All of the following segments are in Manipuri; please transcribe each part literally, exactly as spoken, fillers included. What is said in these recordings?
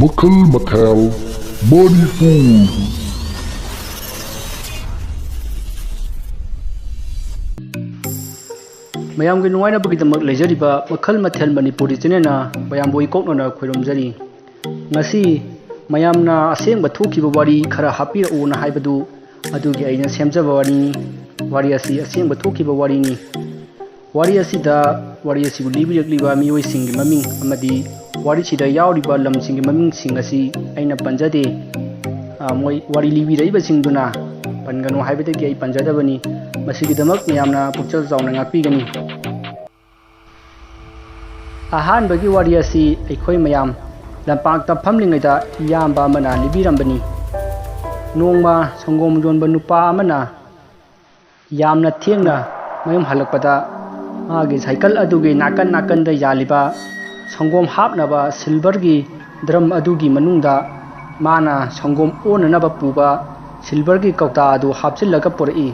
ꯃꯈꯜ ꯃꯊꯦꯜ ꯃꯅꯤꯄꯨꯔ꯫ ꯃꯌꯥꯝꯒꯤ ꯅꯨꯡꯉꯥꯏꯅꯕꯒꯤꯗꯃꯛ ꯂꯩꯖꯔꯤꯕ ꯃꯈꯜ ꯃꯊꯦꯜ ꯃꯅꯤꯄꯨꯔꯤ ꯆꯦꯅꯦꯜꯅ ꯃꯌꯥꯝꯕꯨ ꯏꯀꯣꯛꯅꯅ ꯈꯣꯏꯔꯨꯝꯖꯔꯤ꯫ ꯉꯁꯤ ꯃꯌꯥꯝꯅ ꯑꯁꯦꯡꯕ ꯊꯣꯛꯈꯤꯕ ꯋꯥꯔꯤ ꯈꯔ ꯍꯥꯞꯄꯤꯔꯛꯎꯅ ꯍꯥꯏꯕꯗꯨ ꯑꯗꯨꯒꯤ ꯑꯩꯅ ꯁꯦꯝꯖꯕ ꯋꯥꯔꯤꯅꯤ꯫ ꯋꯥꯔꯤ ꯑꯁꯤ ꯑꯁꯦꯡꯕ ꯊꯣꯛꯈꯤꯕ ꯋꯥꯔꯤꯅꯤ꯫ ꯋꯥꯔꯤ ꯑꯁꯤꯗ ꯋꯥꯔꯤ ꯑꯁꯤꯕꯨ ꯂꯤꯕꯤꯔꯛꯂꯤꯕ ꯃꯤꯑꯣꯏꯁꯤꯡꯒꯤ ꯃꯃꯤꯡ ꯑꯃꯗꯤ ꯋꯥꯔꯤꯁꯤꯗ ꯌꯥꯎꯔꯤꯕ ꯂꯝꯁꯤꯡꯒꯤ ꯃꯃꯤꯡꯁꯤꯡ ꯑꯁꯤ ꯑꯩꯅ ꯄꯟꯖꯗꯦ꯫ ꯑ, ꯃꯣꯏ ꯋꯥꯔꯤ ꯂꯤꯕꯤꯔꯛꯏꯕꯁꯤꯡꯗꯨꯅ ꯄꯟꯒꯅꯨ ꯍꯥꯏꯕꯗꯒꯤ ꯑꯩ ꯄꯟꯖꯗꯕꯅꯤ꯫ ꯃꯁꯤꯒꯤꯗꯃꯛ ꯃꯌꯥꯝꯅ ꯄꯨꯛꯆꯦꯜ ꯆꯥꯎꯅ ꯉꯥꯛꯄꯤꯒꯅꯤ꯫ ꯑꯍꯥꯟꯕꯒꯤ ꯋꯥꯔꯤ ꯑꯁꯤ ꯑꯩꯈꯣꯏ ꯃꯌꯥꯝ ꯂꯝꯄꯥꯛꯇ ꯐꯝꯂꯤꯉꯩꯗ ꯏꯌꯥꯝꯕ ꯑꯃꯅ ꯂꯤꯕꯤꯔꯝꯕꯅꯤ꯫ ꯅꯣꯡꯃ ꯁꯪꯒꯣꯝ ꯌꯣꯟꯕ ꯅꯨꯄꯥ ꯑꯃꯅ ꯌꯥꯝꯅ ꯊꯦꯡꯅ ꯃꯌꯨꯝ ꯍꯜꯂꯛꯄꯗ ꯃꯥꯒꯤ ꯁꯥꯏꯀꯜ ꯑꯗꯨꯒꯤ ꯅꯥꯀꯟ ꯅꯥꯀꯟꯗ ꯌꯥꯜꯂꯤꯕ ꯁꯪꯒꯣꯝ ꯍꯥꯞꯅꯕ ꯁꯤꯜꯚꯔꯒꯤ ꯗ꯭ꯔꯝ ꯑꯗꯨꯒꯤ ꯃꯅꯨꯡꯗ ꯃꯥꯅ ꯁꯪꯒꯣꯝ ꯑꯣꯟꯅꯅꯕ ꯄꯨꯕ ꯁꯤꯜꯚꯔꯒꯤ ꯀꯧꯇꯥ ꯑꯗꯨ ꯍꯥꯞꯆꯤꯜꯂꯒ ꯄꯨꯔꯛꯏ꯫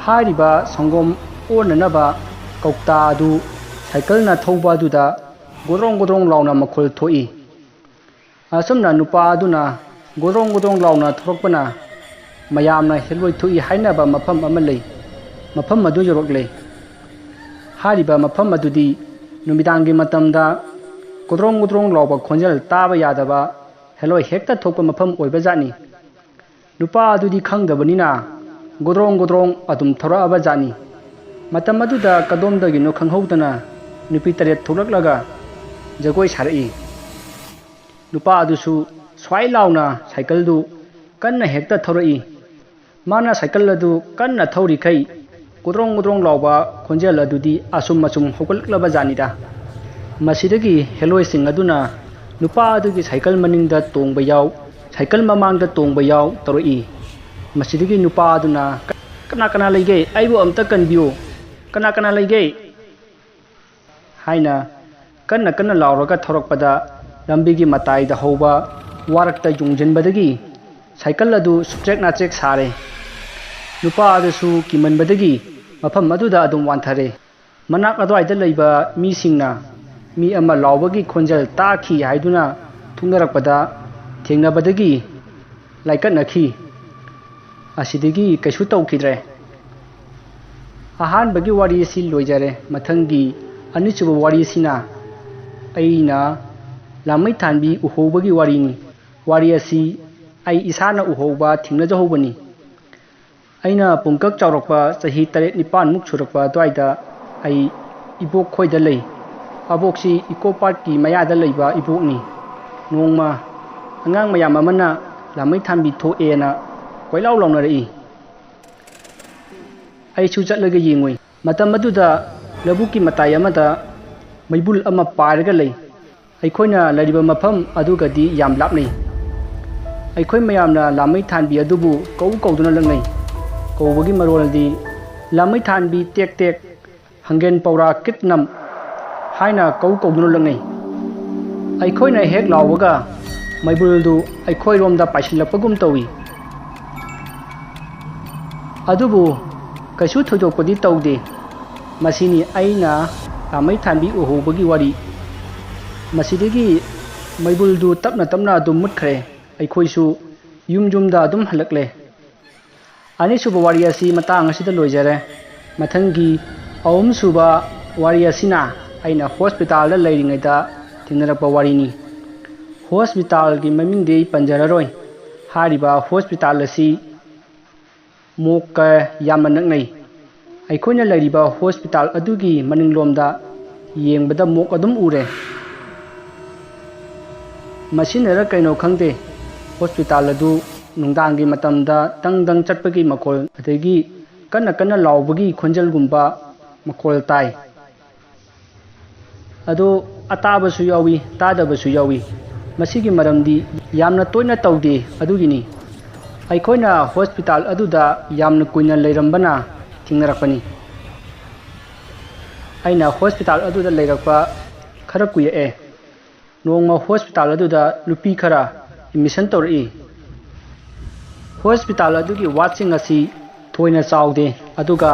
ꯍꯥꯏꯔꯤꯕ ꯁꯪꯒꯣꯝ ꯑꯣꯟꯅꯅꯕ ꯀꯧꯇꯥ ꯑꯗꯨ ꯁꯥꯏꯀꯜꯅ ꯊꯧꯕ ꯑꯗꯨꯗ ꯒꯣꯗ꯭ꯔꯣꯡ ꯒꯣꯗ꯭ꯔꯣꯡ ꯂꯥꯎꯅ ꯃꯈꯣꯜ ꯊꯣꯛꯏ꯫ ꯑꯁꯨꯝꯅ ꯅꯨꯄꯥ ꯑꯗꯨꯅ ꯒꯣꯗ꯭ꯔꯣꯡ ꯒꯣꯗ꯭ꯔꯣꯡ ꯂꯥꯎꯅ ꯊꯣꯔꯛꯄꯅ ꯃꯌꯥꯝꯅ ꯍꯦꯂꯣꯏ ꯊꯣꯛꯏ ꯍꯥꯏꯅꯕ ꯃꯐꯝ ꯑꯃ ꯂꯩ꯫ ꯃꯐꯝ ꯑꯗꯨ ꯌꯧꯔꯛꯂꯦ꯫ ꯍꯥꯏꯔꯤꯕ ꯃꯐꯝ ꯑꯗꯨꯗꯤ ꯅꯨꯃꯤꯗꯥꯡꯒꯤ ꯃꯇꯝꯗ ꯒꯣꯗ꯭ꯔꯣꯡ ꯒꯣꯗ꯭ꯔꯣꯡ ꯂꯥꯎꯕ ꯈꯣꯟꯖꯦꯜ ꯇꯥꯕ ꯌꯥꯗꯕ ꯍꯦꯂꯣꯏ ꯍꯦꯛꯇ ꯊꯣꯛꯄ ꯃꯐꯝ ꯑꯣꯏꯕꯖꯥꯠꯅꯤ꯫ ꯅꯨꯄꯥ ꯑꯗꯨꯗꯤ ꯈꯪꯗꯕꯅꯤꯅ ꯒꯣꯗ꯭ꯔꯣꯡ ꯒꯣꯗ꯭ꯔꯣꯡ ꯑꯗꯨꯝ ꯊꯧꯔꯛꯑꯕ ꯖꯥꯠꯅꯤ꯫ ꯃꯇꯝ ꯑꯗꯨꯗ ꯀꯗꯣꯝꯗꯒꯤꯅꯣ ꯈꯪꯍꯧꯗꯅ ꯅꯨꯄꯤ ꯇꯔꯦꯠ ꯊꯣꯛꯂꯛꯂꯒ ꯖꯒꯣꯏ ꯁꯥꯔꯛꯏ꯫ ꯅꯨꯄꯥ ꯑꯗꯨꯁꯨ ꯁ꯭ꯋꯥꯏ ꯂꯥꯎꯅ ꯁꯥꯏꯀꯜꯗꯨ ꯀꯟꯅ ꯍꯦꯛꯇ ꯊꯧꯔꯛꯏ꯫ ꯃꯥꯅ ꯁꯥꯏꯀꯜ ꯑꯗꯨ ꯀꯟꯅ ꯊꯧꯔꯤꯈꯩ ꯒꯣꯗ꯭ꯔꯣꯡ ꯒꯣꯗ꯭ꯔꯣꯡ ꯂꯥꯎꯕ ꯈꯣꯟꯖꯦꯜ ꯑꯗꯨꯗꯤ ꯑꯁꯨꯝ ꯑꯁꯨꯝ ꯍꯧꯒꯠꯂꯛꯂꯕ ꯖꯥꯠꯅꯤꯗ꯫ ꯃꯁꯤꯗꯒꯤ ꯍꯦꯂꯣꯏꯁꯤꯡ ꯑꯗꯨꯅ ꯅꯨꯄꯥ ꯑꯗꯨꯒꯤ ꯁꯥꯏꯀꯜ ꯃꯅꯤꯡꯗ ꯇꯣꯡꯕ ꯌꯥꯎ, ꯁꯥꯏꯀꯜ ꯃꯃꯥꯡꯗ ꯇꯣꯡꯕ ꯌꯥꯎ ꯇꯧꯔꯛꯏ꯫ ꯃꯁꯤꯗꯒꯤ ꯅꯨꯄꯥ ꯑꯗꯨꯅ, "ꯀꯅꯥ ꯀꯅꯥ ꯂꯩꯒꯦ? ꯑꯩꯕꯨ ꯑꯝꯇ ꯀꯟꯕꯤꯌꯨ꯫ ꯀꯅꯥ ꯀꯅꯥ ꯂꯩꯒꯦ?" ꯍꯥꯏꯅ ꯀꯟꯅ ꯀꯟꯅ ꯂꯥꯎꯔꯒ ꯊꯧꯔꯛꯄꯗ ꯂꯝꯕꯤꯒꯤ ꯃꯇꯥꯏꯗ ꯍꯧꯕ ꯋꯥꯔꯛꯇ ꯌꯨꯡꯁꯤꯟꯕꯗꯒꯤ ꯁꯥꯏꯀꯜ ꯑꯗꯨ ꯁꯨꯛꯆꯦꯛ ꯅꯥꯆꯦꯛ ꯁꯥꯔꯦ꯫ ꯅꯨꯄꯥ ꯑꯗꯨꯁꯨ ꯀꯤꯃꯟꯕꯗꯒꯤ ꯃꯐꯝ ꯑꯗꯨꯗ ꯑꯗꯨꯝ ꯋꯥꯟꯊꯔꯦ꯫ ꯃꯅꯥꯛ ꯑꯗꯨꯋꯥꯏꯗ ꯂꯩꯕ ꯃꯤꯁꯤꯡꯅ ꯃꯤ ꯑꯃ ꯂꯥꯎꯕꯒꯤ ꯈꯣꯟꯖꯦꯜ ꯇꯥꯈꯤ ꯍꯥꯏꯗꯨꯅ ꯊꯨꯡꯅꯔꯛꯄꯗ ꯊꯦꯡꯅꯕꯗꯒꯤ ꯂꯥꯏꯀꯠꯅꯈꯤ꯫ ꯑꯁꯤꯗꯒꯤ ꯀꯩꯁꯨ ꯇꯧꯈꯤꯗ꯭ꯔꯦ꯫ ꯑꯍꯥꯟꯕꯒꯤ ꯋꯥꯔꯤ ꯑꯁꯤ ꯂꯣꯏꯖꯔꯦ꯫ ꯃꯊꯪꯒꯤ ꯑꯅꯤꯁꯨꯕ ꯋꯥꯔꯤ ꯑꯁꯤꯅ ꯑꯩꯅ ꯂꯥꯃꯩꯊꯥꯟꯕꯤ ꯎꯍꯧꯕꯒꯤ ꯋꯥꯔꯤꯅꯤ꯫ ꯋꯥꯔꯤ ꯑꯁꯤ ꯑꯩ ꯏꯁꯥꯅ ꯎꯍꯧꯕ, ꯊꯦꯡꯅꯖꯍꯧꯕꯅꯤ꯫ ꯑꯩꯅ ꯄꯨꯡꯀꯛ ꯆꯥꯎꯔꯛꯄ, ꯆꯍꯤ ꯇꯔꯦꯠ ꯅꯤꯄꯥꯟꯃꯨꯛ ꯁꯨꯔꯛꯄ ꯑꯗꯨꯋꯥꯏꯗ ꯑꯩ ꯏꯕꯣꯛ ꯈꯣꯏꯗ ꯂꯩ꯫ ꯑꯕꯣꯛꯁꯤ ꯏꯀꯣ ꯄꯥꯔꯛꯀꯤ ꯃꯌꯥꯗ ꯂꯩꯕ ꯏꯕꯣꯛꯅꯤ꯫ ꯅꯣꯡꯃ ꯑꯉꯥꯡ ꯃꯌꯥꯝ ꯑꯃꯅ ꯂꯥꯃꯩꯊꯥꯟꯕꯤ ꯊꯣꯛꯑꯦꯅ ꯀꯣꯏꯂꯥꯎ ꯂꯥꯎꯅꯔꯛꯏ꯫ ꯑꯩꯁꯨ ꯆꯠꯂꯒ ꯌꯦꯡꯉꯨꯏ꯫ ꯃꯇꯝ ꯑꯗꯨꯗ ꯂꯧꯕꯨꯛꯀꯤ ꯃꯇꯥꯏ ꯑꯃꯗ ꯃꯩꯕꯨꯜ ꯑꯃ ꯄꯥꯏꯔꯒ ꯂꯩ꯫ ꯑꯩꯈꯣꯏꯅ ꯂꯩꯔꯤꯕ ꯃꯐꯝ ꯑꯗꯨꯒꯗꯤ ꯌꯥꯝ ꯂꯥꯞꯅꯩ꯫ ꯑꯩꯈꯣꯏ ꯃꯌꯥꯝꯅ ꯂꯥꯃꯩꯊꯥꯟꯕꯤ ꯑꯗꯨꯕꯨ ꯀꯧ ꯀꯧꯗꯨꯅ ꯂꯛꯅꯩ꯫ ꯀꯧꯕꯒꯤ ꯃꯔꯣꯜꯗꯤ, "ꯂꯥꯃꯩꯊꯥꯟꯕꯤ ꯇꯦꯛ ꯇꯦꯛ, ꯍꯪꯒꯦꯟ ꯄꯧꯔꯥ ꯀꯤꯠ ꯅꯝ" ꯍꯥꯏꯅ ꯀꯧ ꯀꯧꯗꯨꯅ ꯂꯛꯅꯩ꯫ ꯑꯩꯈꯣꯏꯅ ꯍꯦꯛ ꯂꯥꯎꯕꯒ ꯃꯩꯕꯨꯜꯗꯨ ꯑꯩꯈꯣꯏꯔꯣꯝꯗ ꯄꯥꯏꯁꯤꯜꯂꯛꯄꯒꯨꯝ ꯇꯧꯏ꯫ ꯑꯗꯨꯕꯨ ꯀꯩꯁꯨ ꯊꯣꯏꯗꯣꯛꯄꯗꯤ ꯇꯧꯗꯦ꯫ ꯃꯁꯤꯅꯤ ꯑꯩꯅ ꯂꯥꯃꯩꯊꯥꯟꯕꯤ ꯎꯍꯧꯕꯒꯤ ꯋꯥꯔꯤ꯫ ꯃꯁꯤꯗꯒꯤ ꯃꯩꯕꯨꯜꯗꯨ ꯇꯞꯅ ꯇꯞꯅ ꯑꯗꯨꯝ ꯃꯨꯠꯈ꯭ꯔꯦ꯫ ꯑꯩꯈꯣꯏꯁꯨ ꯌꯨꯝ ꯌꯨꯝꯗ ꯑꯗꯨꯝ ꯍꯜꯂꯛꯂꯦ꯫ ꯑꯅꯤꯁꯨꯕ ꯋꯥꯔꯤ ꯑꯁꯤ ꯃꯇꯥꯡ ꯑꯁꯤꯗ ꯂꯣꯏꯖꯔꯦ꯫ ꯃꯊꯪꯒꯤ ꯑꯍꯨꯝꯁꯨꯕ ꯋꯥꯔꯤ ꯑꯁꯤꯅ ꯑꯩꯅ ꯍꯣꯁꯄꯤꯇꯥꯜꯗ ꯂꯩꯔꯤꯉꯩꯗ ꯊꯦꯡꯅꯔꯛꯄ ꯋꯥꯔꯤꯅꯤ꯫ ꯍꯣꯁꯄꯤꯇꯥꯜꯒꯤ ꯃꯃꯤꯡꯗꯤ ꯑꯩ ꯄꯟꯖꯔꯔꯣꯏ꯫ ꯍꯥꯏꯔꯤꯕ ꯍꯣꯁꯄꯤꯇꯥꯜ ꯑꯁꯤ ꯃꯣꯛꯀ ꯌꯥꯝꯅ ꯅꯛꯅꯩ꯫ ꯑꯩꯈꯣꯏꯅ ꯂꯩꯔꯤꯕ ꯍꯣꯁꯄꯤꯇꯥꯜ ꯑꯗꯨꯒꯤ ꯃꯅꯤꯡꯂꯣꯝꯗ ꯌꯦꯡꯕꯗ ꯃꯣꯛ ꯑꯗꯨꯝ ꯎꯔꯦ꯫ ꯃꯁꯤꯅꯔ ꯀꯩꯅꯣ ꯈꯪꯗꯦ, ꯍꯣꯁꯄꯤꯇꯥꯜ ꯑꯗꯨ ꯅꯨꯡꯗꯥꯡꯒꯤ ꯃꯇꯝꯗ ꯗꯪ ꯗꯪ ꯆꯠꯄꯒꯤ ꯃꯈꯣꯜ, ꯑꯗꯒꯤ ꯀꯟꯅ ꯀꯟꯅ ꯂꯥꯎꯕꯒꯤ ꯈꯣꯟꯖꯦꯜꯒꯨꯝꯕ ꯃꯈꯣꯜ ꯇꯥꯏ꯫ ꯑꯗꯨ ꯑꯇꯥꯕꯁꯨ ꯌꯥꯎꯏ, ꯇꯥꯗꯕꯁꯨ ꯌꯥꯎꯏ꯫ ꯃꯁꯤꯒꯤ ꯃꯔꯝꯗꯤ ꯌꯥꯝꯅ ꯇꯣꯏꯅ ꯇꯧꯗꯦ, ꯑꯗꯨꯒꯤꯅꯤ꯫ ꯑꯩꯈꯣꯏꯅ ꯍꯣꯁꯄꯤꯇꯥꯜ ꯑꯗꯨꯗ ꯌꯥꯝꯅ ꯀꯨꯏꯅ ꯂꯩꯔꯝꯕꯅ ꯊꯦꯡꯅꯔꯛꯄꯅꯤ꯫ ꯑꯩꯅ ꯍꯣꯁꯄꯤꯇꯥꯜ ꯑꯗꯨꯗ ꯂꯩꯔꯛꯄ ꯈꯔ ꯀꯨꯏꯔꯛꯑꯦ꯫ ꯅꯣꯡꯃ ꯍꯣꯁꯄꯤꯇꯥꯜ ꯑꯗꯨꯗ ꯅꯨꯄꯤ ꯈꯔ ꯑꯦꯗꯃꯤꯁꯟ ꯇꯧꯔꯛꯏ꯫ ꯍꯣꯁꯄꯤꯇꯥꯜ ꯑꯗꯨꯒꯤ ꯋꯥꯔꯗꯁꯤꯡ ꯑꯁꯤ ꯊꯣꯏꯅ ꯆꯥꯎꯗꯦ, ꯑꯗꯨꯒ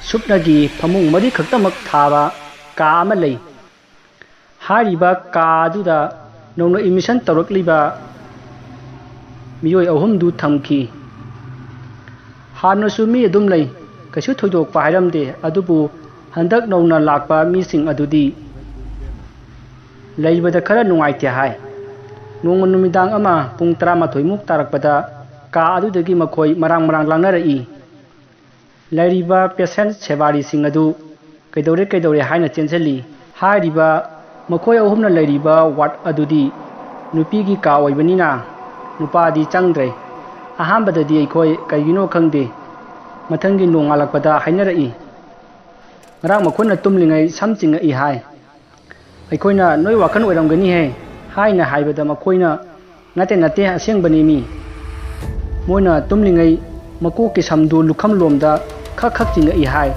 ꯁꯨꯞꯅꯒꯤ ꯐꯃꯨꯡ ꯃꯔꯤ ꯈꯛꯇꯃꯛ ꯊꯥꯕ ꯀꯥ ꯑꯃ ꯂꯩ꯫ ꯍꯥꯏꯔꯤꯕ ꯀꯥ ꯑꯗꯨꯗ ꯅꯧꯅ admission ꯇꯧꯔꯛꯂꯤꯕ ꯃꯤꯑꯣꯏ ꯑꯍꯨꯝꯗꯨ ꯊꯝꯈꯤ꯫ ꯍꯥꯟꯅꯁꯨ ꯃꯤ ꯑꯗꯨꯝ ꯂꯩ, ꯀꯩꯁꯨ ꯊꯣꯏꯗꯣꯛꯄ ꯍꯥꯏꯔꯝꯗꯦ꯫ ꯑꯗꯨꯕꯨ ꯍꯟꯗꯛ ꯅꯧꯅ ꯂꯥꯛꯄ ꯃꯤꯁꯤꯡ ꯑꯗꯨꯗꯤ ꯂꯩꯕꯗ ꯈꯔ ꯅꯨꯡꯉꯥꯏꯇꯦ ꯍꯥꯏ꯫ ꯅꯣꯡꯃ ꯅꯨꯃꯤꯗꯥꯡ ꯑꯃ ꯄꯨꯡ ꯇꯔꯥꯃꯥꯊꯣꯏ ꯃꯨꯛ ꯇꯥꯔꯛꯄꯗ ꯀꯥ ꯑꯗꯨꯗꯒꯤ ꯃꯈꯣꯏ ꯃꯔꯥꯡ ꯃꯔꯥꯡ ꯂꯥꯡꯅꯔꯛꯏ꯫ ꯂꯩꯔꯤꯕ patient ꯁꯦꯕꯥꯔꯤꯁꯤꯡ ꯑꯗꯨ ꯀꯩꯗꯧꯔꯦ ꯀꯩꯗꯧꯔꯦ ꯍꯥꯏꯅ ꯆꯦꯟꯁꯤꯜꯂꯤ꯫ ꯍꯥꯏꯔꯤꯕ ꯃꯈꯣꯏ ꯑꯍꯨꯝꯅ ꯂꯩꯔꯤꯕ ward ꯑꯗꯨꯗꯤ ꯅꯨꯄꯤꯒꯤ ꯀꯥ ꯑꯣꯏꯕꯅꯤꯅ ꯅꯨꯄꯥꯗꯤ ꯆꯪꯗ꯭ꯔꯦ꯫ ꯑꯍꯥꯟꯕꯗꯗꯤ ꯑꯩꯈꯣꯏ ꯀꯩꯒꯤꯅꯣ ꯈꯪꯗꯦ, ꯃꯊꯪꯒꯤ ꯅꯣꯡꯉꯥꯜꯂꯛꯄꯗ ꯍꯥꯏꯅꯔꯛꯏ, "ꯉꯔꯥꯡ ꯃꯈꯣꯏꯅ ꯇꯨꯝꯂꯤꯉꯩ ꯁꯝ ꯆꯤꯡꯉꯛꯏ" ꯍꯥꯏ꯫ ꯑꯩꯈꯣꯏꯅ "ꯅꯣꯏ ꯋꯥꯈꯜ ꯑꯣꯏꯔꯝꯒꯅꯤꯍꯦ" ꯍꯥꯏꯅ ꯍꯥꯏꯕꯗ ꯃꯈꯣꯏꯅ "ꯅꯠꯇꯦ, ꯅꯠꯇꯦ, ꯑꯁꯦꯡꯕꯅꯤ ꯃꯤ꯫ ꯃꯣꯏꯅ ꯇꯨꯝꯂꯤꯉꯩ ꯃꯀꯣꯛꯀꯤ ꯁꯝꯗꯨ ꯂꯨꯈꯝ ꯂꯣꯝꯗ ꯈꯛ ꯈꯛ ꯆꯤꯡꯉꯛꯏ" ꯍꯥꯏ꯫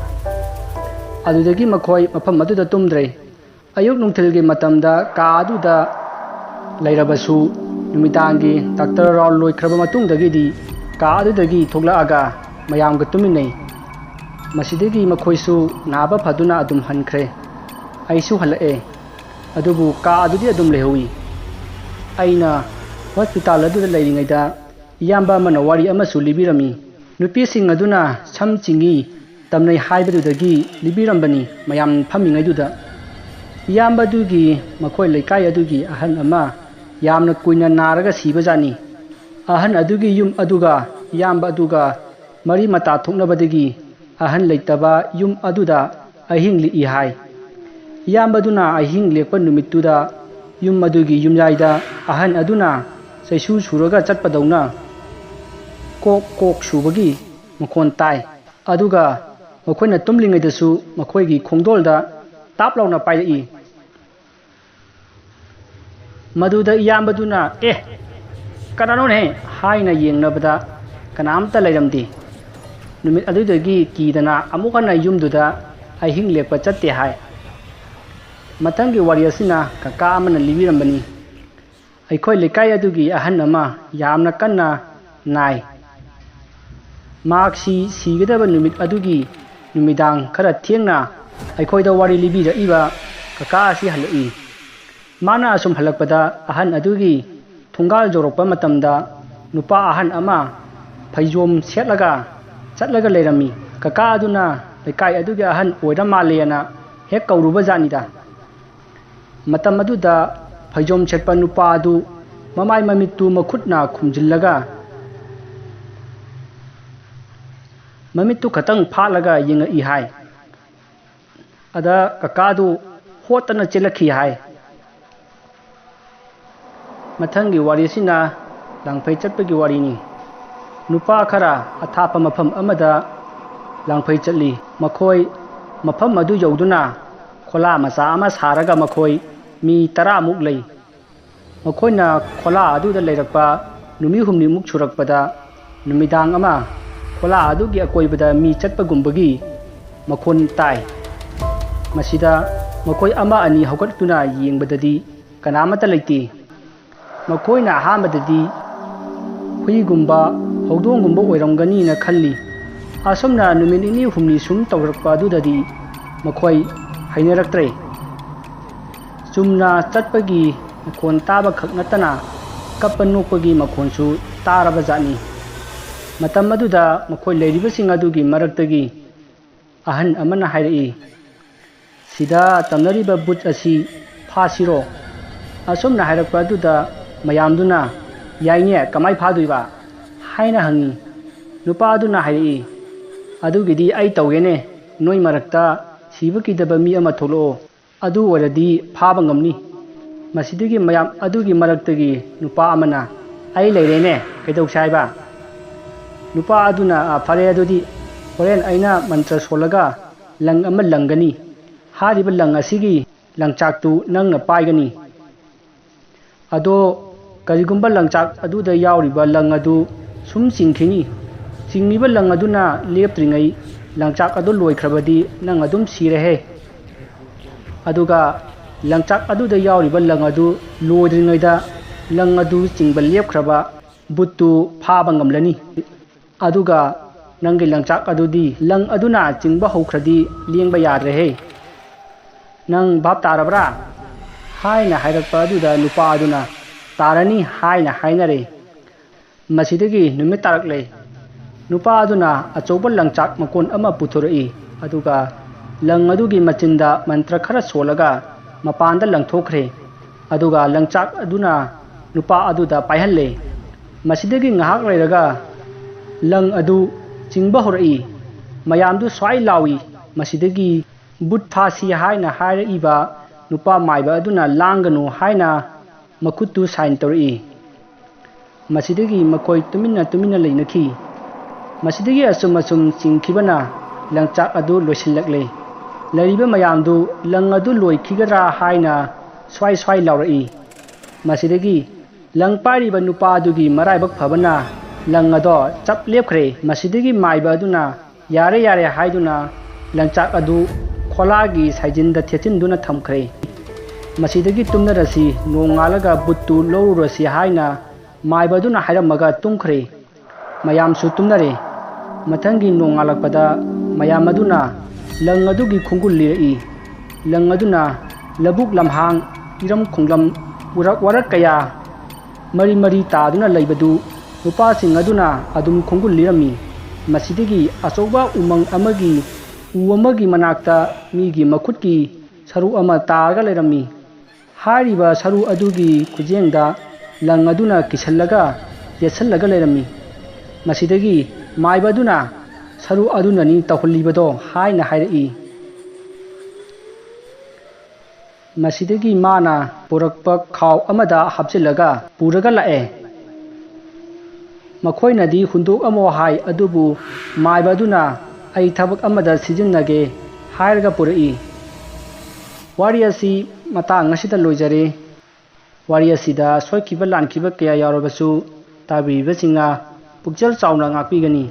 ꯑꯗꯨꯗꯒꯤ ꯃꯈꯣꯏ ꯃꯐꯝ ꯑꯗꯨꯗ ꯇꯨꯝꯗ꯭ꯔꯦ꯫ ꯑꯌꯨꯛ ꯅꯨꯡꯊꯤꯜꯒꯤ ꯃꯇꯝꯗ ꯀꯥ ꯑꯗꯨꯗ ꯂꯩꯔꯕꯁꯨ, ꯅꯨꯃꯤꯗꯥꯡꯒꯤ ꯗꯥꯛꯇꯔ round ꯂꯣꯏꯈ꯭ꯔꯕ ꯃꯇꯨꯡꯗꯒꯤꯗꯤ ꯀꯥ ꯑꯗꯨꯗꯒꯤ ꯊꯣꯛꯂꯛꯑꯒ ꯃꯌꯥꯝꯒ ꯇꯨꯃꯤꯟꯅꯩ꯫ ꯃꯁꯤꯗꯒꯤ ꯃꯈꯣꯏꯁꯨ ꯅꯥꯕ ꯐꯗꯨꯅ ꯑꯗꯨꯝ ꯍꯟꯈ꯭ꯔꯦ꯫ ꯑꯩꯁꯨ ꯍꯜꯂꯛꯑꯦ꯫ ꯑꯗꯨꯕꯨ ꯀꯥ ꯑꯗꯨꯗꯤ ꯑꯗꯨꯝ ꯂꯩꯍꯧꯏ꯫ ꯑꯩꯅ hospital ꯑꯗꯨꯗ ꯂꯩꯔꯤꯉꯩꯗ ꯏꯌꯥꯝꯕ ꯑꯃꯅ ꯋꯥꯔꯤ ꯑꯃꯁꯨ ꯂꯤꯕꯤꯔꯝꯃꯤ꯫ ꯅꯨꯄꯤꯁꯤꯡ ꯑꯗꯨꯅ ꯁꯝ ꯆꯤꯡꯏ ꯇꯝꯅꯩ ꯍꯥꯏꯕꯗꯨꯗꯒꯤ ꯂꯤꯕꯤꯔꯝꯕꯅꯤ ꯃꯌꯥꯝ ꯐꯝꯃꯤꯉꯩꯗꯨꯗ꯫ ꯏꯌꯥꯝꯕꯗꯨꯒꯤ ꯃꯈꯣꯏ ꯂꯩꯀꯥꯏ ꯑꯗꯨꯒꯤ ꯑꯍꯜ ꯑꯃ ꯌꯥꯝꯅ ꯀꯨꯏꯅ ꯅꯥꯔꯒ ꯁꯤꯕꯖꯥꯠꯅꯤ꯫ ꯑꯍꯜ ꯑꯗꯨꯒꯤ ꯌꯨꯝ ꯑꯗꯨꯒ ꯏꯌꯥꯝꯕ ꯑꯗꯨꯒ ꯃꯔꯤ ꯃꯇꯥ ꯊꯣꯛꯅꯕꯗꯒꯤ ꯑꯍꯜ ꯂꯩꯇꯕ ꯌꯨꯝ ꯑꯗꯨꯗ ꯑꯍꯤꯡ ꯂꯦꯛꯏ ꯍꯥꯏ꯫ ꯏꯌꯥꯝꯕꯗꯨꯅ ꯑꯍꯤꯡ ꯂꯦꯛꯄ ꯅꯨꯃꯤꯠꯇꯨꯗ ꯌꯨꯝ ꯑꯗꯨꯒꯤ ꯌꯨꯝꯌꯥꯏꯗ ꯑꯍꯜ ꯑꯗꯨꯅ ꯆꯩꯁꯨ ꯁꯨꯔꯒ ꯆꯠꯄꯗꯧꯅ ꯀꯣꯛ ꯀꯣꯛ ꯁꯨꯕꯒꯤ ꯃꯈꯣꯟ ꯇꯥꯏ꯫ ꯑꯗꯨꯒ ꯃꯈꯣꯏꯅ ꯇꯨꯝꯂꯤꯉꯩꯗꯁꯨ ꯃꯈꯣꯏꯒꯤ ꯈꯣꯡꯗꯣꯜꯗ ꯇꯥꯞ ꯂꯥꯎꯅ ꯄꯥꯏꯔꯛꯏ꯫ ꯃꯗꯨꯗ ꯏꯌꯥꯝꯕꯗꯨꯅ "ꯑꯦ, ꯀꯅꯥꯅꯣꯅꯦ?" ꯍꯥꯏꯅ ꯌꯦꯡꯅꯕꯗ ꯀꯅꯥꯝꯇ ꯂꯩꯔꯝꯗꯦ꯫ ꯅꯨꯃꯤꯠ ꯑꯗꯨꯗꯒꯤ ꯀꯤꯗꯅ ꯑꯃꯨꯛ ꯍꯟꯅ ꯌꯨꯝꯗꯨꯗ ꯑꯍꯤꯡ ꯂꯦꯛꯄ ꯆꯠꯇꯦ ꯍꯥꯏ꯫ ꯃꯊꯪꯒꯤ ꯋꯥꯔꯤ ꯑꯁꯤꯅ ꯀꯀꯥ ꯑꯃꯅ ꯂꯤꯕꯤꯔꯝꯕꯅꯤ꯫ ꯑꯩꯈꯣꯏ ꯂꯩꯀꯥꯏ ꯑꯗꯨꯒꯤ ꯑꯍꯜ ꯑꯃ ꯌꯥꯝꯅ ꯀꯟꯅ ꯅꯥꯏ꯫ ꯃꯍꯥꯛꯁꯤ ꯁꯤꯒꯗꯕ ꯅꯨꯃꯤꯠ ꯑꯗꯨꯒꯤ ꯅꯨꯃꯤꯗꯥꯡ ꯈꯔ ꯊꯦꯡꯅ ꯑꯩꯈꯣꯏꯗ ꯋꯥꯔꯤ ꯂꯤꯕꯤꯔꯛꯏꯕ ꯀꯀꯥ ꯑꯁꯤ ꯍꯜꯂꯛꯏ꯫ ꯃꯥꯅ ꯑꯁꯨꯝ ꯍꯜꯂꯛꯄꯗ ꯑꯍꯟ ꯑꯗꯨꯒꯤ ꯊꯣꯡꯒꯥꯜ ꯌꯧꯔꯛꯄ ꯃꯇꯝꯗ ꯅꯨꯄꯥ ꯑꯍꯟ ꯑꯃ ꯐꯩꯖꯣꯝ ꯁꯦꯠꯂꯒ ꯆꯠꯂꯒ ꯂꯩꯔꯝꯃꯤ꯫ ꯀꯀꯥ ꯑꯗꯨꯅ ꯂꯩꯀꯥꯏ ꯑꯗꯨꯒꯤ ꯑꯍꯟ ꯑꯣꯏꯔ ꯃꯥꯜꯂꯦꯅ ꯍꯦꯛ ꯀꯧꯔꯨꯕ ꯖꯥꯠꯅꯤꯗ꯫ ꯃꯇꯝ ꯑꯗꯨꯗ ꯐꯩꯖꯣꯝ ꯁꯦꯠꯄ ꯅꯨꯄꯥ ꯑꯗꯨ ꯃꯃꯥꯏ ꯃꯃꯤꯠꯇꯨ ꯃꯈꯨꯠꯅ ꯈꯨꯝꯖꯤꯜꯂꯒ ꯃꯃꯤꯠꯇꯨ ꯈꯇꯪ ꯐꯥꯠꯂꯒ ꯌꯦꯡꯉꯛꯏ ꯍꯥꯏ꯫ ꯑꯗ ꯀꯀꯥꯗꯨ ꯍꯣꯠꯇꯅ ꯆꯦꯜꯂꯛꯈꯤ ꯍꯥꯏ꯫ ꯃꯊꯪꯒꯤ ꯋꯥꯔꯤꯁꯤꯅ ꯂꯥꯡꯐꯩ ꯆꯠꯄꯒꯤ ꯋꯥꯔꯤꯅꯤ꯫ ꯅꯨꯄꯥ ꯈꯔ ꯑꯊꯥꯞꯄ ꯃꯐꯝ ꯑꯃꯗ ꯂꯥꯡꯐꯩ ꯆꯠꯂꯤ꯫ ꯃꯈꯣꯏ ꯃꯐꯝ ꯑꯗꯨ ꯌꯧꯗꯨꯅ ꯈꯣꯂꯥ ꯃꯆꯥ ꯑꯃ ꯁꯥꯔꯒ ꯃꯈꯣꯏ ꯃꯤ ꯇꯔꯥꯃꯨꯛ ꯂꯩ꯫ ꯃꯈꯣꯏꯅ ꯈꯣꯂꯥ ꯑꯗꯨꯗ ꯂꯩꯔꯛꯄ ꯅꯨꯃꯤꯠ ꯍꯨꯝꯅꯤꯃꯨꯛ ꯁꯨꯔꯛꯄꯗ ꯅꯨꯃꯤꯗꯥꯡ ꯑꯃ ꯈꯣꯂꯥ ꯑꯗꯨꯒꯤ ꯑꯀꯣꯏꯕꯗ ꯃꯤ ꯆꯠꯄꯒꯨꯝꯕꯒꯤ ꯃꯈꯣꯟ ꯇꯥꯏ꯫ ꯃꯁꯤꯗ ꯃꯈꯣꯏ ꯑꯃ ꯑꯅꯤ ꯍꯧꯒꯠꯇꯨꯅ ꯌꯦꯡꯕꯗꯗꯤ ꯀꯅꯥꯃꯠꯇ ꯂꯩꯇꯦ꯫ ꯃꯈꯣꯏꯅ ꯑꯍꯥꯟꯕꯗꯗꯤ ꯍꯨꯏꯒꯨꯝꯕ, ꯍꯧꯗꯣꯡꯒꯨꯝꯕ ꯑꯣꯏꯔꯝꯒꯅꯤꯅ ꯈꯜꯂꯤ꯫ ꯑꯁꯨꯝꯅ ꯅꯨꯃꯤꯠ ꯅꯤꯅꯤ ꯍꯨꯝꯅꯤ ꯁꯨꯝ ꯇꯧꯔꯛꯄ ꯑꯗꯨꯗꯗꯤ ꯃꯈꯣꯏ ꯍꯩꯅꯔꯛꯇ꯭ꯔꯦ꯫ ꯆꯨꯝꯅ ꯆꯠꯄꯒꯤ ꯃꯈꯣꯟ ꯇꯥꯕ ꯈꯛ ꯅꯠꯇꯅ ꯀꯞꯄ ꯅꯣꯛꯄꯒꯤ ꯃꯈꯣꯟꯁꯨ ꯇꯥꯔꯕ ꯖꯥꯠꯅꯤ꯫ ꯃꯇꯝ ꯑꯗꯨꯗ ꯃꯈꯣꯏ ꯂꯩꯔꯤꯕꯁꯤꯡ ꯑꯗꯨꯒꯤ ꯃꯔꯛꯇꯒꯤ ꯑꯍꯟ ꯑꯃꯅ ꯍꯥꯏꯔꯛꯏ, "ꯁꯤꯗ ꯇꯝꯅꯔꯤꯕ ꯚꯨꯠ ꯑꯁꯤ ꯐꯥꯁꯤꯔꯣ?" ꯑꯁꯨꯝꯅ ꯍꯥꯏꯔꯛꯄ ꯑꯗꯨꯗ ꯃꯌꯥꯝꯗꯨꯅ, "ꯌꯥꯏꯅꯦ, ꯀꯃꯥꯏ ꯐꯥꯗꯣꯏꯕ?" ꯍꯥꯏꯅ ꯍꯪꯉꯤ꯫ ꯅꯨꯄꯥ ꯑꯗꯨꯅ ꯍꯥꯏꯔꯛꯏ, "ꯑꯗꯨꯒꯤꯗꯤ ꯑꯩ ꯇꯧꯒꯦꯅꯦ, ꯅꯣꯏ ꯃꯔꯛꯇ ꯁꯤꯕ ꯀꯤꯗꯕ ꯃꯤ ꯑꯃ ꯊꯣꯛꯂꯛꯑꯣ, ꯑꯗꯨ ꯑꯣꯏꯔꯗꯤ ꯐꯥꯕ ꯉꯝꯅꯤ꯫" ꯃꯁꯤꯗꯒꯤ ꯃꯌꯥꯝ ꯑꯗꯨꯒꯤ ꯃꯔꯛꯇꯒꯤ ꯅꯨꯄꯥ ꯑꯃꯅ, "ꯑꯩ ꯂꯩꯔꯦꯅꯦ, ꯀꯩꯗꯧꯁꯦ ꯍꯥꯏꯕ?" ꯅꯨꯄꯥ ꯑꯗꯨꯅ, "ꯑ, ꯐꯔꯦ, ꯑꯗꯨꯗꯤ ꯍꯣꯔꯦꯟ ꯑꯩꯅ ꯃꯟꯇ꯭ꯔ ꯁꯣꯜꯂꯒ ꯂꯪ ꯑꯃ ꯂꯪꯒꯅꯤ꯫ ꯍꯥꯏꯔꯤꯕ ꯂꯪ ꯑꯁꯤꯒꯤ ꯂꯪꯆꯥꯛꯇꯨ ꯅꯪꯅ ꯄꯥꯏꯒꯅꯤ꯫ ꯑꯗꯣ ꯀꯔꯤꯒꯨꯝꯕ ꯂꯪꯆꯥꯛ ꯑꯗꯨꯗ ꯌꯥꯎꯔꯤꯕ ꯂꯪ ꯑꯗꯨ ꯁꯨꯝ ꯆꯤꯡꯈꯤꯅꯤ꯫ ꯆꯤꯡꯂꯤꯕ ꯂꯪ ꯑꯗꯨꯅ ꯂꯦꯞꯇ꯭ꯔꯤꯉꯩ ꯂꯪꯆꯥꯛ ꯑꯗꯨ ꯂꯣꯏꯈ꯭ꯔꯕꯗꯤ ꯅꯪ ꯑꯗꯨꯝ ꯁꯤꯔꯦꯍꯦ꯫ ꯑꯗꯨꯒ ꯂꯪꯆꯥꯛ ꯑꯗꯨꯗ ꯌꯥꯎꯔꯤꯕ ꯂꯪ ꯑꯗꯨ ꯂꯣꯏꯗ꯭ꯔꯤꯉꯩꯗ ꯂꯪ ꯑꯗꯨ ꯆꯤꯡꯕ ꯂꯦꯞꯈ꯭ꯔꯕ ꯚꯨꯠꯇꯨ ꯐꯥꯕ ꯉꯝꯂꯅꯤ꯫ ꯑꯗꯨꯒ ꯅꯪꯒꯤ ꯂꯪꯆꯥꯛ ꯑꯗꯨꯗꯤ ꯂꯪ ꯑꯗꯨꯅ ꯆꯤꯡꯕ ꯍꯧꯈ꯭ꯔꯗꯤ ꯂꯦꯡꯕ ꯌꯥꯗ꯭ꯔꯦꯍꯦ꯫ ꯅꯪ ꯚꯥꯞ ꯇꯥꯔꯕ꯭ꯔꯥ?" ꯍꯥꯏꯅ ꯍꯥꯏꯔꯛꯄ ꯑꯗꯨꯗ ꯅꯨꯄꯥ ꯑꯗꯨꯅ, "ꯇꯥꯔꯅꯤ" ꯍꯥꯏꯅ ꯍꯥꯏꯅꯔꯦ꯫ ꯃꯁꯤꯗꯒꯤ ꯅꯨꯃꯤꯠ ꯇꯥꯔꯛꯂꯦ꯫ ꯅꯨꯄꯥ ꯑꯗꯨꯅ ꯑꯆꯧꯕ ꯂꯪꯆꯥꯛ ꯃꯀꯣꯟ ꯑꯃ ꯄꯨꯊꯣꯔꯛꯏ, ꯑꯗꯨꯒ ꯂꯪ ꯑꯗꯨꯒꯤ ꯃꯆꯤꯟꯗ ꯃꯟꯇ꯭ꯔ ꯈꯔ ꯁꯣꯜꯂꯒ ꯃꯄꯥꯟꯗ ꯂꯪꯊꯣꯛꯈ꯭ꯔꯦ꯫ ꯑꯗꯨꯒ ꯂꯪꯆꯥꯛ ꯑꯗꯨꯅ ꯅꯨꯄꯥ ꯑꯗꯨꯗ ꯄꯥꯏꯍꯜꯂꯦ꯫ ꯃꯁꯤꯗꯒꯤ ꯉꯥꯏꯍꯥꯛ ꯂꯩꯔꯒ ꯂꯪ ꯑꯗꯨ ꯆꯤꯡꯕ ꯍꯧꯔꯛꯏ꯫ ꯃꯌꯥꯝꯗꯨ ꯁ꯭ꯋꯥꯏ ꯂꯥꯎꯏ꯫ ꯃꯁꯤꯗꯒꯤ ꯕꯨꯠ ꯐꯥꯁꯤ ꯍꯥꯏꯅ ꯍꯥꯏꯔꯛꯏꯕ ꯅꯨꯄꯥ ꯃꯥꯏꯕ ꯑꯗꯨꯅ ꯂꯥꯡꯒꯅꯨ ꯍꯥꯏꯅ ꯃꯈꯨꯠꯇꯨ ꯁꯥꯏꯟ ꯇꯧꯔꯛꯏ꯫ ꯃꯁꯤꯗꯒꯤ ꯃꯈꯣꯏ ꯇꯨꯃꯤꯟꯅ ꯇꯨꯃꯤꯟꯅ ꯂꯩꯅꯈꯤ꯫ ꯃꯁꯤꯗꯒꯤ ꯑꯁꯨꯝ ꯑꯁꯨꯝ ꯆꯤꯡꯈꯤꯕꯅ ꯂꯪꯆꯥꯛ ꯑꯗꯨ ꯂꯣꯏꯁꯤꯜꯂꯛꯂꯦ꯫ ꯂꯩꯔꯤꯕ ꯃꯌꯥꯝꯗꯨ ꯂꯪ ꯑꯗꯨ ꯂꯣꯏꯈꯤꯒꯗ꯭ꯔꯥ ꯍꯥꯏꯅ ꯁ꯭ꯋꯥꯏ ꯁ꯭ꯋꯥꯏ ꯂꯥꯎꯔꯛꯏ꯫ ꯃꯁꯤꯗꯒꯤ ꯂꯪ ꯄꯥꯏꯔꯤꯕ ꯅꯨꯄꯥ ꯑꯗꯨꯒꯤ ꯃꯔꯥꯏꯕꯛ ꯐꯕꯅ ꯂꯪ ꯑꯗꯣ ꯆꯞ ꯂꯦꯞꯈ꯭ꯔꯦ꯫ ꯃꯁꯤꯗꯒꯤ ꯃꯥꯏꯕ ꯑꯗꯨꯅ "ꯌꯥꯔꯦ, ꯌꯥꯔꯦ" ꯍꯥꯏꯗꯨꯅ ꯂꯪꯆꯥꯛ ꯑꯗꯨ ꯈꯣꯂꯥꯒꯤ ꯁꯥꯏꯖꯤꯟꯗ ꯊꯦꯠꯆꯤꯟꯗꯨꯅ ꯊꯝꯈ꯭ꯔꯦ꯫ ꯃꯁꯤꯗꯒꯤ ꯇꯨꯝꯅꯔꯁꯤ, ꯅꯣꯡꯉꯥꯜꯂꯒ ꯕꯨꯠꯇꯨ ꯂꯧꯔꯨꯔꯁꯤ ꯍꯥꯏꯅ ꯃꯥꯏꯕ ꯑꯗꯨꯅ ꯍꯥꯏꯔꯝꯃꯒ ꯇꯨꯝꯈ꯭ꯔꯦ꯫ ꯃꯌꯥꯝꯁꯨ ꯇꯨꯝꯅꯔꯦ꯫ ꯃꯊꯪꯒꯤ ꯅꯣꯡꯉꯥꯜꯂꯛꯄꯗ ꯃꯌꯥꯝ ꯑꯗꯨꯅ ꯂꯪ ꯑꯗꯨꯒꯤ ꯈꯣꯡꯒꯨꯜ ꯂꯤꯔꯛꯏ꯫ ꯂꯪ ꯑꯗꯨꯅ ꯂꯧꯕꯨꯛ ꯂꯝꯍꯥꯡ, ꯏꯔꯝ ꯈꯣꯡꯂꯝ, ꯎꯔꯛ ꯋꯥꯔꯛ ꯀꯌꯥ ꯃꯔꯤ ꯃꯔꯤ ꯇꯥꯗꯨꯅ ꯂꯩꯕꯗꯨ ꯅꯨꯄꯥꯁꯤꯡ ꯑꯗꯨꯅ ꯑꯗꯨꯝ ꯈꯣꯡꯒꯨꯜ ꯂꯤꯔꯝꯃꯤ꯫ ꯃꯁꯤꯗꯒꯤ ꯑꯆꯧꯕ ꯎꯃꯪ ꯑꯃꯒꯤ ꯎ ꯑꯃꯒꯤ ꯃꯅꯥꯛꯇ ꯃꯤꯒꯤ ꯃꯈꯨꯠꯀꯤ ꯁꯔꯨ ꯑꯃ ꯇꯥꯔꯒ ꯂꯩꯔꯝꯃꯤ꯫ ꯍꯥꯏꯔꯤꯕ ꯁꯔꯨ ꯑꯗꯨꯒꯤ ꯈꯨꯖꯦꯡꯗ ꯂꯪ ꯑꯗꯨꯅ ꯀꯤꯁꯜꯂꯒ ꯌꯦꯠꯁꯜꯂꯒ ꯂꯩꯔꯝꯃꯤ꯫ ꯃꯁꯤꯗꯒꯤ ꯃꯥꯏꯕ ꯑꯗꯨꯅ "ꯁꯔꯨ ꯑꯗꯨꯅꯅꯤ ꯇꯧꯍꯜꯂꯤꯕꯗꯣ" ꯍꯥꯏꯅ ꯍꯥꯏꯔꯛꯏ꯫ ꯃꯁꯤꯗꯒꯤ ꯃꯥꯅ ꯄꯨꯔꯛꯄ ꯈꯥꯎ ꯑꯃꯗ ꯍꯥꯞꯆꯤꯜꯂꯒ ꯄꯨꯔꯒ ꯂꯥꯛꯑꯦ꯫ ꯃꯈꯣꯏꯅꯗꯤ "ꯍꯨꯟꯗꯣꯛꯑꯝꯃꯣ" ꯍꯥꯏ, ꯑꯗꯨꯕꯨ ꯃꯥꯏꯕ ꯑꯗꯨꯅ "ꯑꯩ ꯊꯕꯛ ꯑꯃꯗ ꯁꯤꯖꯤꯟꯅꯒꯦ" ꯍꯥꯏꯔꯒ ꯄꯨꯔꯛꯏ꯫ ꯋꯥꯔꯤ ꯑꯁꯤ ꯃꯇꯥꯡ ꯑꯁꯤꯗ ꯂꯣꯏꯖꯔꯦ꯫ ꯋꯥꯔꯤ ꯑꯁꯤꯗ ꯁꯣꯏꯈꯤꯕ ꯂꯥꯟꯈꯤꯕ ꯀꯌꯥ ꯌꯥꯎꯔꯕꯁꯨ ꯇꯥꯕꯤꯔꯤꯕꯁꯤꯡꯅ ꯄꯨꯛꯆꯦꯜ ꯆꯥꯎꯅ ꯉꯥꯛꯄꯤꯒꯅꯤ꯫